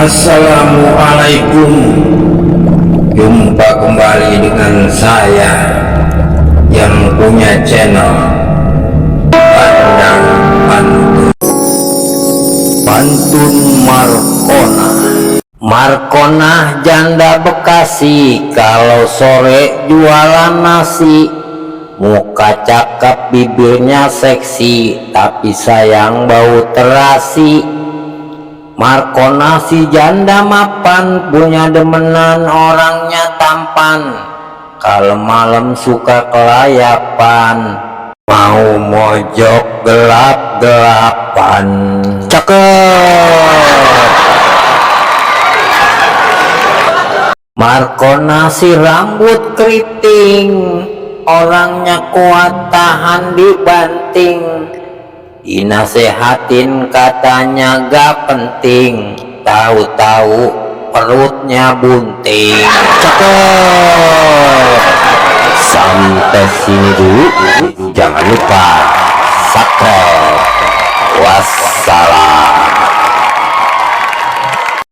Assalamualaikum. Jumpa kembali dengan saya yang punya channel Pandang Pantun. Pantun Markona. Markona janda Bekasi, kalau sore jualan nasi. Muka cakep, bibirnya seksi, tapi sayang bau terasi. Markona si janda mapan, punya demenan orangnya tampan. Kalau malam suka kelayapan, mau mojok gelap-gelapan. Cakep. Markona si rambut keriting, orangnya kuat tahan dibanting. Dinasehatin katanya gak penting, tahu-tahu perutnya bunting. Cakep. Sampai sini dulu, jangan lupa subscribe. Wassalam.